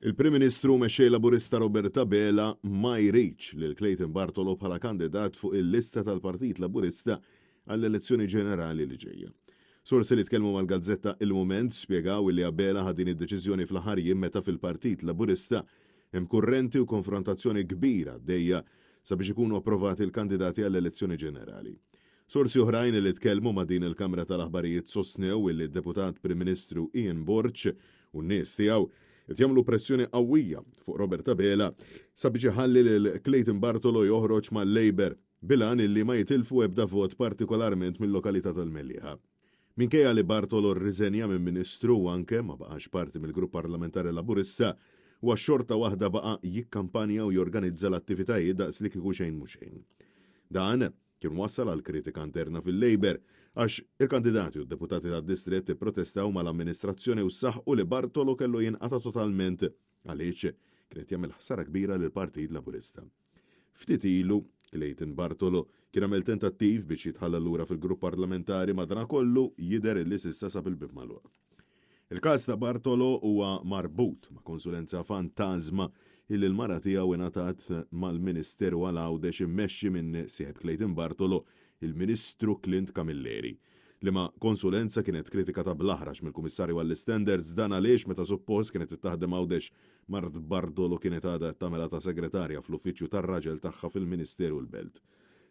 Il-Prim Ministru u Mexxej Laburista Robert Abela ma jridx lil Clayton Bartolo bħala kandidat fuq il-lista tal-Partit Laburista għall-elezzjoni ġenerali li ġejja. Sorsi li tkellmu mal-gazzetta Il-Mument spjegaw li Abela ħa din id-deċiżjoni fl-aħħar jiem meta fil-Partit Laburista hemm kurrenti u konfrontazzjoni kbira għaddejja sabiex ikunu approvati l-kandidati għall-elezzjoni ġenerali. Sorsi oħrajn li tkellmu ma' din il-kamra tal-aħbarijiet sostnew illi d-Deputat Prim Ministru Ian Borg u n-nies tiegħu qed jagħmlu pressjoni qawwija fuq Robert Abela sabiex iħalli lil Clayton Bartolo joħroġ mal-Labour bil-għan illi ma jitilfu ebda vot partikolarment mil-lokalità tal-Mellieħa. Minkejja li Bartolo rriżenja minn Ministru u anke ma baqax parti mill-Grupp Parlamentari Laburista, huwa xorta waħda baqa' jikkampanja u jorganizza l-attivitajiet daqs li kieku xejn mhu xejn. Dan kien wassal għal kritika interna fil-Labour għax il-kandidati u d-deputati tad-distrett ipprotestaw mal-amministrazzjoni u saħqu li Bartolo kellu jinqata' totalment għaliex kien qed jagħmel ħsara kbira lill-Partit Laburista. Ftit ilu, Clayton Bartolo kien għamel tentattiv biex jitħalla lura fil-grupp parlamentari madanakollu jidher illi s'issa sab il-bieb magħluq. Il-każ ta' Bartolo huwa marbut ma' konsulenza fantażma illi l-mara tiegħu ingħatat mal-Ministeru għal Għawdex immexxi minn sieħeb Clayton Bartolo, il-Ministru Clint Camilleri. Liema konsulenza kienet kritikata bl-aħrax mill-Kummissarju għall-Istandards, dan għaliex meta suppost kienet qed taħdem Għawdex mart Bartolo kienet għadha qed tagħmilha ta' segretarja fl-uffiċċju tar-raġel tagħha fil-Ministeru l-Belt.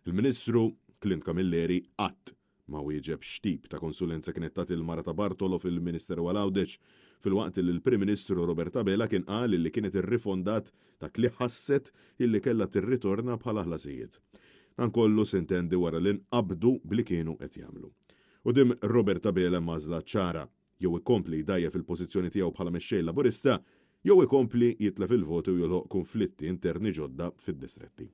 Il-Ministru Clint Camilleri qatt ma wieġeb x'tip ta' konsulenza kienet tagħti l-mara ta' Bartolo fil-Ministeru għal Għawdex, filwaqt li l-Prim Ministru Robert Abela kien qal li kienet irrifondat dak li ħasset illi kellha tirritorna bħala ħlasijiet. Dan kollu sintendi wara li nqabdu b'li kienu qed jagħmlu. Quddiem Robert Abela hemm għażla ċara, jew ikompli jdgħajjef il-pożizzjoni tiegħu bħala mexxej Laburista, jew ikompli jitlef il-voti u joħloq kunflitti interni ġodda fid-distretti.